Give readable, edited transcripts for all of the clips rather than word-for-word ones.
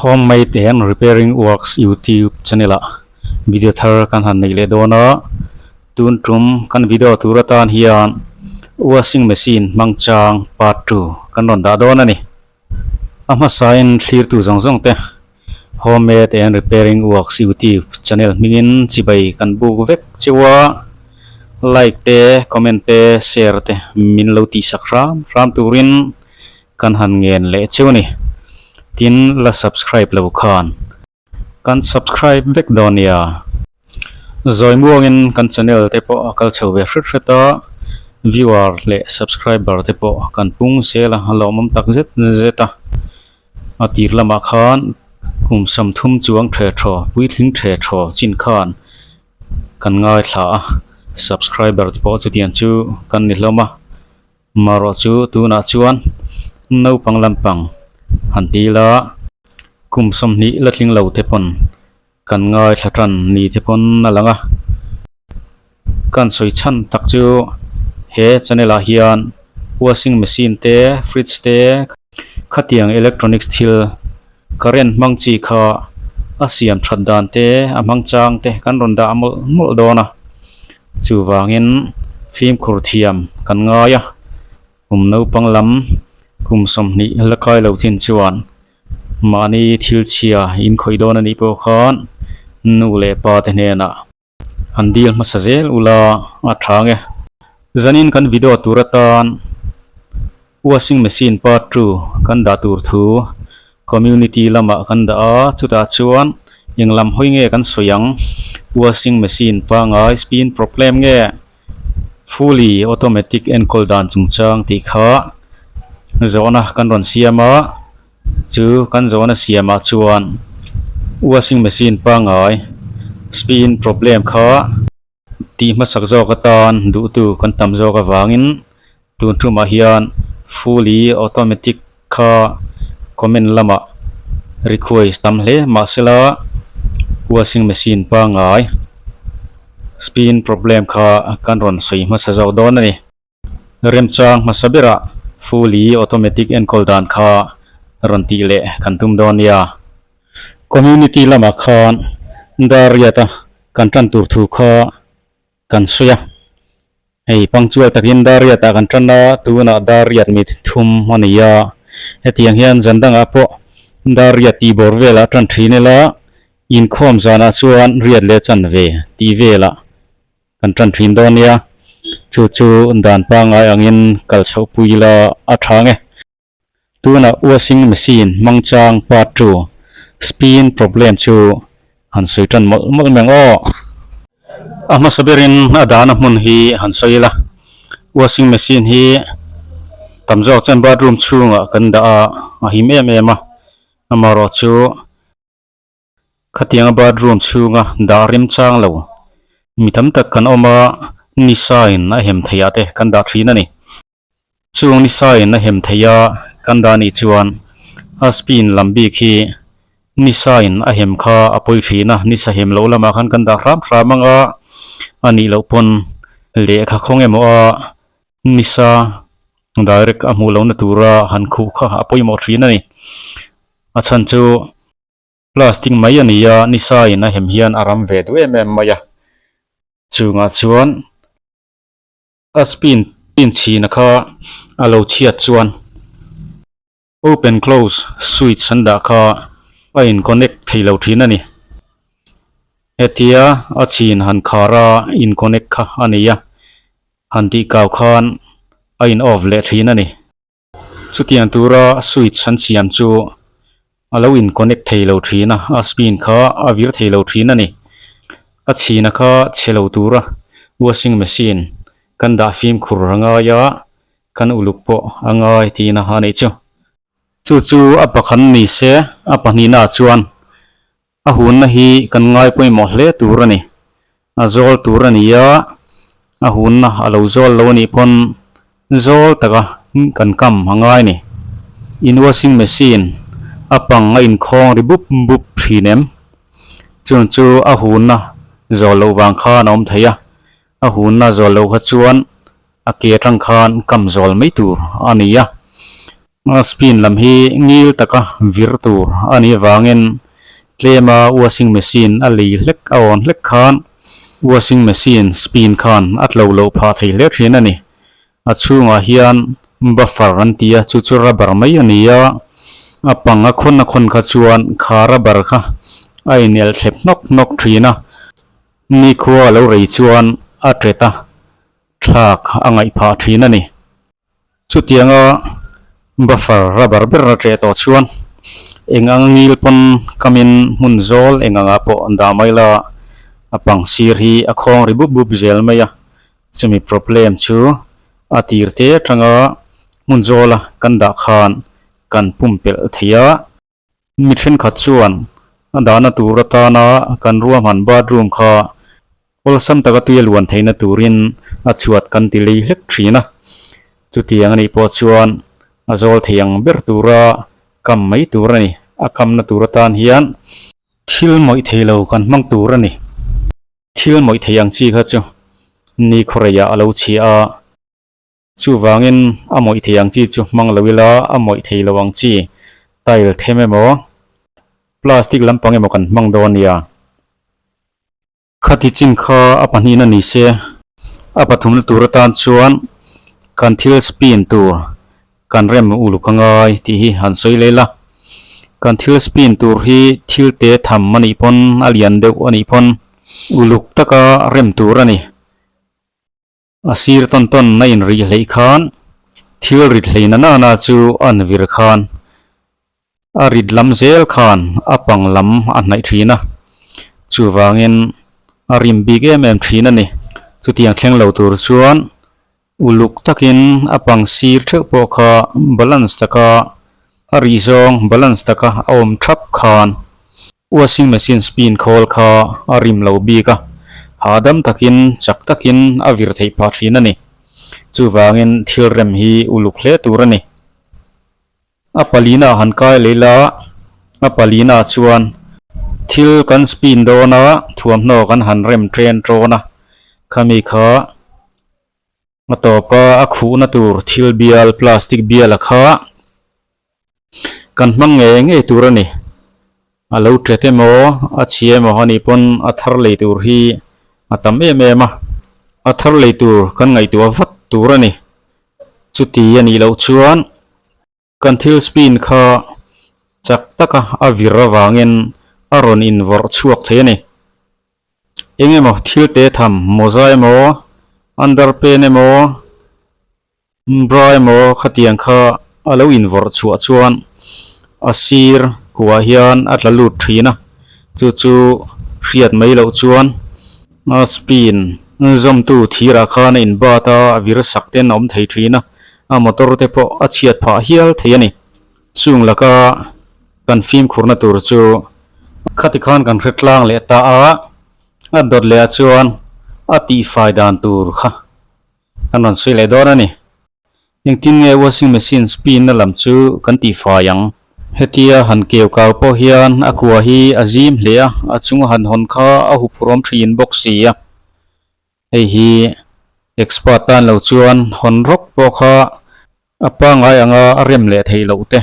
Homemade and Repairing Works YouTube channel ah video thar kan han nei leh dawn a, tun tum kan video tur atan hian washing machine hmang chang part two kan rawn dah dawn a ni. A hmasain thlirtu zawng zawng te Homemade and Repairing Works YouTube channel hmingin chibai kan buk vek cheu a, like te comment te share te min lo tihsak hram hram turin kan han ngen leh cheu a ni. Tin la subscribe lo khan kan subscribe vek dawn nia. Zawi muangin kan channel te pawh a kal chho ve hret hret a, viewer leh subscriber te pawh kan pung zel a, a lawmawm tak zet zet a. A tir lamah khan kum sawmthum chuang the thaw puitling the thaw chin khan kan ngaithla a, subscriber te pawh chutiang chu kan ni hlawm a. Marawh chu tunah chuan naupang lampang han ti ila kum sawmhnih la tling lo te pawn kan ngaithla tan ni te pawn a lang a. Kan sawi chhan tak chu he channel ah hian washing machine te fridge te khatiang electronics thil current hmang chi kha a siam that dan te a hmang chang te kan rawn dah mawlh mawlh dawn a chuvangin fimkhur thiam kan ngai a kum naupang lam kum sawmhnih la kai lo chin chuan mahni thil chhia inkhawih dawn a nih pawh khan nu leh pa te hnenah. An deal hmasa zel ula a tha nge. Zanin kan video tur atan washing machine part two kan dah tur thu community lamah kan dah a chutah chuan eng lam hawi nge kan sawi ang washing machine pangai spin problem nge fully automatic enkawl dan chungchang tih kha zawhna kan rawn siam a. Chu kan zawhna siamah chuan washing machine pangngai spin problem kha tih hmasak zawk atan duhtu kan tam zawk avangin tun tumah hian fully automatic kha comment lamah request tam hle mahsela washing machine pangngai spin problem kha kan rawn sawi hmasa zawk dawn a ni. Remchang hmasa berah fully automatic enkawl dan kha rawn tih leh kan tum dawn nia. Community lamah khan dar riata kan tan tur thu kha kan sawi a. Hei punctual takin dar riatah kan tan a, tunah dar riat mi thum a ni a. Hetiang hian zan dangah pawh dar riat tih bawr velah tan thin ila, inkhawm zanah chuan riat leh chanve tih velah Kan tan thin dawn nia, chu chu dan pangngai angin kal chhoh pui ila a tha nge. Tunah washing machine hmang chang part two spin problem chu han sawi tan mawlh mawlh mai ang aw. A hmasa berin a dahna hmun hi han sawi ila, washing machine hi tam zawk chuan bathroom chhungah kan dah a, a him em em a, amaherawhchu. Khatianga bathroom chhunga dah rem chang lo mi tam tak kan awm a, nisa in a hem theih ah te kan dah thin a ni. Chung nisa in a hem theih a kan dah nih chuan a spin lam bik hi nisa in a hem kha a pawi thin a, nisa hem loh lamah khan kan dah hram hram ang a, a nih loh pawn lehkha khawng emaw a nisa direct a hmuh lohna tura han khuh kha a pawimawh thin a ni. A chhan chu. Plastic mai a ni a, nisa in a hem hian a ram ve duh em em mai a, chungah chuan a spin pin chhina kha a lo chhiat chuan open close switch an dah kha a in connect thei lo thin a ni. Hetia a chhin han khar a in connect kha a ni a, han tih kau khan a in off leh thin a ni. Chutiang tura switch an siam chu a lo in connect thei lo thin a, a spin kha a vir thei lo thin a ni. A chhina kha chhe lo tura washing machine kan dah fimkhur a ngai a, kan uluk pawh a ngai tiin a neih chu. Chu chu a pakhat ni se, a pahnihna ah chuan a hunna hi kan ngai pawimawh hle tur a ni. A zawl tur a ni a, a hunna a lo zawl lo a nih pawn zawl taka kan kam a ngai a ni. In washing machine a pang a inkhawng ri bup bup thin em? Chung chu a hunna zawl loh vang khan a awm thei a, a hunna zawl loh kha chuan a ke atang khan kam zawl mai tur a ni a. A spin lam hi ngil taka vir tur a nih avangin tlema washing machine a lei hlek a awn hlek khan washing machine spin khan a tlo loh phah thei hle thin a ni. A chhungah hian buffer an ti a chu chu rubber mai a ni a, a pang a khawn a khawn kha chuan kha rubber kha a inelh thlep hnawk hnawk thin a, nikhua a lo rei chuan a tet a, thlak a ngaih phah thin a ni. Chutianga buffer rubber ber a ṭeh tawh chuan eng ang ngil pawn kamin hmun zawl eng angah pawh an dah mai la, a pang sir hi a khawng ri bup bup zel mai a, chumi problem chu a tir te atanga hmun zawla kan dah khan kan pumpelh thei a. Mi thenkhat chuan a dahna tur atana kan ruahman bathroom kha awlsam taka tui a luan theihna turin a chhuat kan ti lei hlek thin a. Chutiang anih pawh chuan a zawl thei ang ber tura kam mai tur a ni. A kamna tur atan hian thil mawih thei lo kan hmang tur a ni. Thil mawih thei ang chi kha chu ni khawreiah a lo chhia a. Chuvangin a mawih thei ang chi chu hmang lo ila a mawih thei lo ang chi tile them emaw plastic lampang emaw kan hmang dawn nia. Khati chin kha a pahnihna ni se a pathumna tur atan chuan kan thil spin tur kan rem uluk a ngai tih hi han sawi leh ila. Kan thil spin tur hi thil te tham a nih pawn a lian deuh a nih pawn uluk taka rem tur a ni. A sir tawn tawn a inrih hleih khan thil rit hlei na nana chu an vir khan a rit lam zel khan a pang lam a hnaih thin a, chuvangin a rim bik em em thin a ni. Chutiang thleng lo tur chuan uluk takin a pang sir theuh pawh kha balance taka a rih zawng balance taka a awm thap khan Washing machine spin khawl kha a rim lo bik a, hahdam takin chak takin a vir theih phah thin a ni. Chuvangin thil rem hi uluk hle tur a ni. A palina han kai leh ila, a palina chuan thil kan spin dawn a, thuamhnaw kan han rem ṭen ṭawn a, khami kha a tawpa a khuhna tur thil bial plastic biala kha Kan hmang ngei ngei tur a ni. A lo ṭet emaw, a chhia emaw a nih pawn a thar lei tur hi a tam em em a. A thar lei tur kan ngaihtuah vat tur a ni. Chuti a nih loh chuan kan thil spin kha chak taka a vir avangin a rawn invawrh chhuak thei a ni. Eng emaw thil te tham mawza emaw, underpant emaw, Bra emaw khatiang kha a lo invawrh chhuah chuan a sir kuah hian a tla lut thin a, chu chu hriat mai loh chuan a spin zawmtu thirah khan a inbat a, a vir sak ten a awm thei thin a, a motor te pawh a chhiat phah hial thei a ni. Chung laka kan fimkhurna tur chu khati khan kan hre tlang leh ta a, a dawt leh ah chuan a tihfai dan tur kha. Kan rawn sawi leh dawn a ni. Engtin nge washing machine spin na lam chu kan tih fai ang? Hetia han keu kau pawh hian a kua hi a zim hle a, a chung a han hawn kha a huphurhawm thin bawk si a. Hei hi expert tan lo chuan hawn rawk pawh kha a pangngai anga a rem leh theih loh te,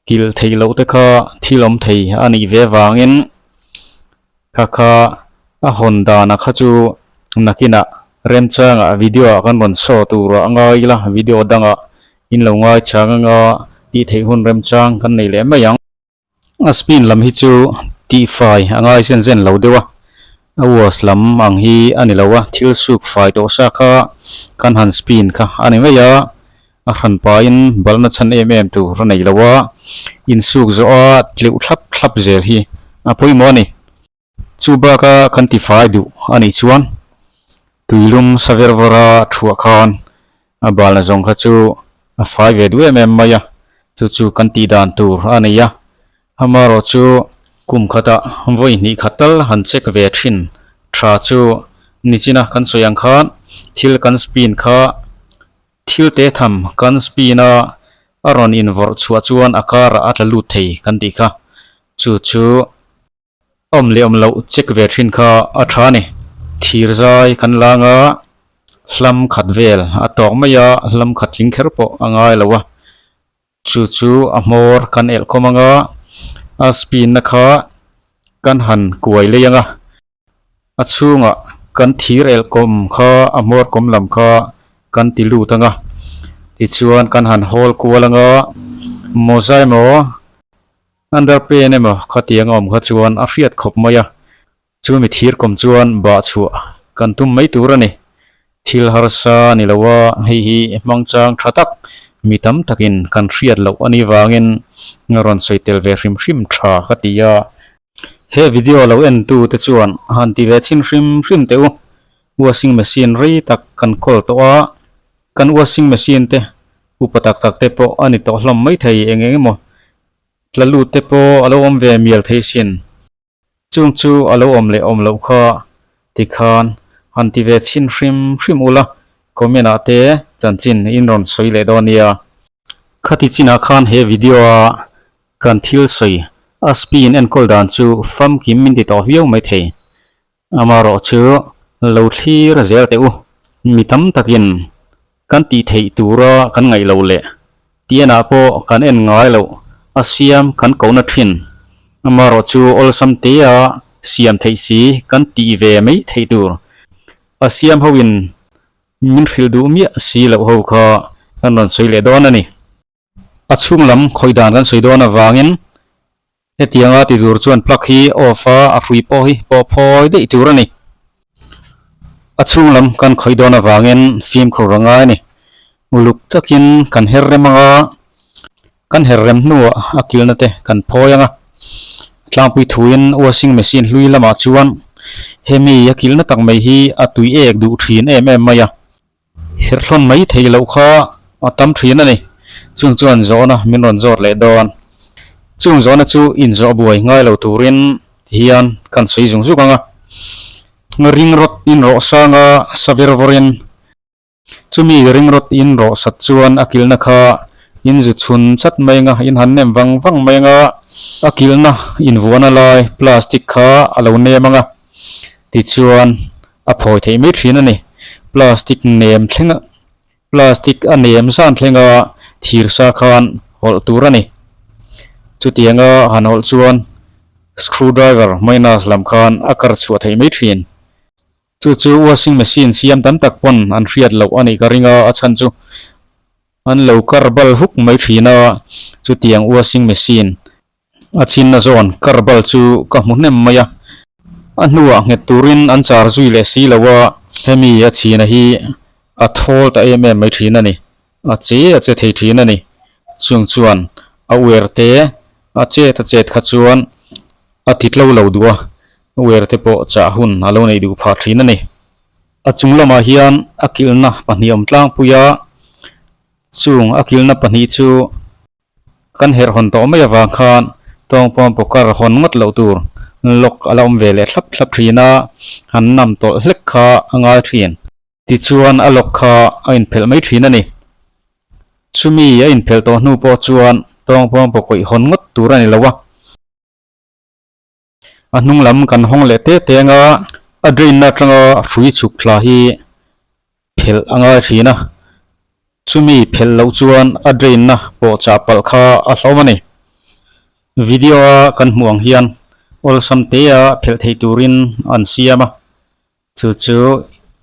kilh theih loh te kha thil awm thei a nih ve vangin kha kha a hawn dana kha chu nakinah remchangah video ah kan rawn show tur a ngai ila video dangah in lo ngai chang anga tih theih hun remchang kan nei leh mai ang. A spin lam hi chu tihfai a ngai zen zen lo deuh a, a wash lam ang hi a ni lo a, thil suk fai tawh sa kha kan han spin kha a ni mai a, a hran pahin balhna chhan em em tur a nei lo a, insuk zawh a tleuh thlap thlap zel hi a pawimawh a ni. Chu baka kan tifai duh a nih chuan tuilum sa ver vawra thuah khan a balna zawng kha chu a fai ve duh em em mai a, chu chu kan tih dan tur a ni a. Amaherawh chu kum khatah vawi hnih khat tal han check ve thin tha chu nichina kan sawi ang khan thil kan spin kha Thil te tham kan spin a, a rawn invawrh chhuah chuan a karah a tla lut thei kan tih kha. Chu chu awm leh awm loh check ve thin kha a tha a ni. Thir zai kan lang a, hlam khat vel a tawk mai a, hlam khat tling kher pawh a ngai lo a. Chu chu a hmawr kan elh khawm anga a spin na kha kan han kuai lei anga a chhungah kan thir elh kawm kha a hmawr kawm lam kha kan ti lut anga tichuan kan han hawl kual anga mawza emaw underpant emaw khatiang a awm kha chuan a hriat khawp mai a. Chumi thir kawm chuan bah chhuah kan tum mai tur a ni. Thil harsa ni lo a, hei hi hmang chang tha tak mi tam takin kan hriat loh a nih vangin rawn sawi tel ve hrim hrim tha ka ti a. He video lo en tu te chuan han ti ve chhin hrim hrim teh u. Washing machine rei tak kan kawl tawh a, kan washing machine te upa tak tak te pawh a ni tawh hlawm maithei eng eng emaw tla lut te pawh a lo awm ve mial thei sin. Chung chu a lo awm leh awm loh kha tikhan han ti ve chhin hrim hrim ula, comment ah te chanchin in rawn sawi leh dawn nia. Khati chinah khan he video a kan thil sawi a spin enkawl dan chu famkim min ti tawh viau maithei. Amaherawh chu lo thlir zel teh u. Mi tam takin kan tih theih tura kan ngaih loh leh tianah pawh kan en ngai loh a siam kan kohna thin. Amaherawh chu awlsam tea siam theih si kan tih ve mai theih tur a siam hoin min hrilh duh miah si loh ho kha kan rawn sawi leh dawn a ni. A chhung lam khawih dan kan sawi dawn avangin hetianga ti tur chuan plug hi off a, a hrui pawh hi pawh phawi daih tur a ni. A chhung lam kan khawih dawn avangin fimkhur a ngai a ni. Uluk takin kan her rem anga, kan her rem hnuah a kilna te kan phawi anga. Tlangpui thuin washing machine hlui lamah chuan hemi a kilna tak mai hi a tui ek duh thin em em mai a. Herhlawn mai thei loh kha a tam thin a ni. Chung chuan zawhna min rawn zawt leh dawn. Chung zawhna chu inzawh buai ngai lo turin tihian kan sawi zung zuk ang a. Ringrawt in rawh sang a sa ver vawrin chumi ringrawt in rawh sat chuan a kilhna kha in zu chhun chat mai ang a, in han nem vang vang mai ang a, a kilhna invuahna lai plastic kha a lo nem ang a. Tichuan a phawi theih mai thin a ni. Plastic nem thleng a plastic a nem zan thleng a thir sa khan hawlh tur a ni. Chutianga han hawlh chuan screw driver minus lam khan a kar chhuah theih mai thin. Chu chu washing machine siam tam tak pawn an hriat loh a nih ka ring a, a chhan chu an lo kar bal huk mai thin a, chutiang washing machine A chinna zawn karbal chu ka hmu hnem mai a, a hnuah nghet turin an char zui leh si lo a, hemi a chhina hi a thawl ta em em mai thin a ni, a che a che thei thin a ni. Chung chuan a uer te a chet a chet kha chuan a ti tlo lo duh a, uer te pawh chah hun a lo neih duh phah thin a ni. A chung lamah hian a kilhna pahnih awm tlangpui a, chung a kilhna pahnih chu Kan herh hawn tawh mai avang khan tawngpawm pawkar hawn ngawt loh tur lock a la awm ve leh thlap thlap thin a, han nam tawlh hlek kha a ngai thin. Tichuan a lock kha a inphelh mai thin a ni. Chumi a inphelh tawh hnu pawh chuan tawngpawm pawkawih hawn ngawt tur a ni lo a. A hnung lam kan hawng leh teh teh anga a drain na atanga hrui chhuk thla hi phelh a ngai thin a, chumi phelh loh chuan a drain na pawh chah palh kha a hlawm a ni. Video a kan hmuh ang hian awlsam te a phelh theih turin an siam a, chu chu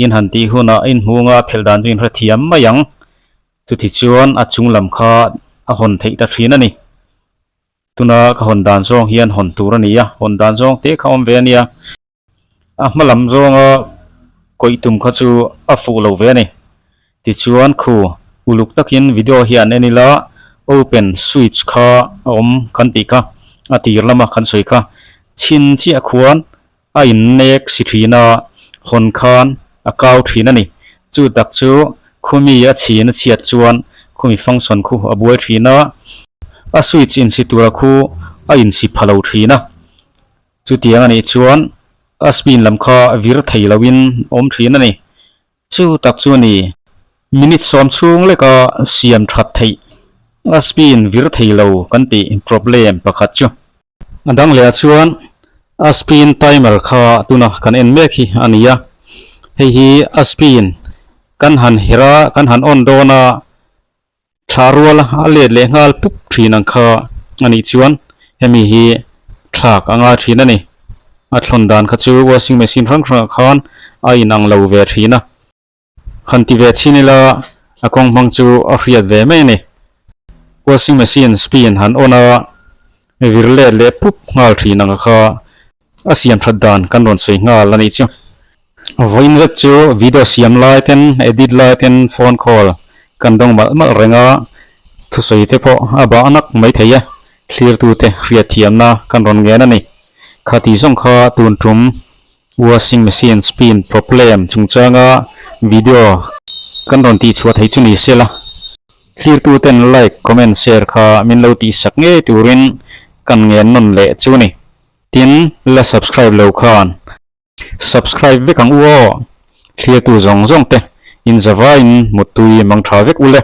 in han tih hunah in hmunga phelh dan chu in hrethiam mai ang, chuti chuan a chung lam kha a hawn theih ta thin a ni. Tuna ka hawn dan zawng hian hawn tur a ni a, hawn dan zawng te kha awm ve a nia. A hma lam zawnga kawih tum kha chu a fuh lo ve a ni. Tichuan khu uluk takin video hian en ila open switch kha a awm kan tih kha a tir lama kan sawi kha chhin chiah khuan a innek si thin a, hawn khan a kau thin a ni. Chu tak chu khumi a chhin a chhiat chuan khumi function khu a buai thin a, a switch insi tura khu a insi pha lo thin a. Chutiang a nih chuan a spin lam kha vir thei loin awm thin a ni. Chu tak chu a ni. Minute sawm chhung leka siam that theih a spin vir thei lo kan tih problem pakhat chu. A dang leh ah chuan a spin timer kha tuna kan en mek hi a ni a. Hei hi a spin kan han herh a, kan han on dawn a. Thla rual a let leh nghal pup thin ang kha a nih chuan hemi hi thlak a ngai thin a ni. A thlawn dan kha chu washing machine hrang hrangah khan a inang lo ve thin a. Han ti ve chhin ila a kawng hmang chu a hriat ve mai a ni. Washing machine spin han on a vir let leh pup nghal thin ang kha A siam that dan kan rawn sawi nghal a nih chu. Vawiin zet chu video siam lai ten edit lai ten phone call kan dawng malh malh reng a, thusawi te pawh a bah nak mai thei e, thlirtu te hriatthiamna kan rawn ngen a ni. Khati zawng kha tun tum washing machine spin problem chungchanga video kan rawn tihchhuah thei chu ni sela. Thlirtu ten like, comment, share kha min lo tihsak ngei turin kan ngen nawn leh chu ni. Tin, la subscribe lo khan subscribe vek ang u aw. Thlirtu zawng zawng te in zavaiin muttui mang tha vek u le.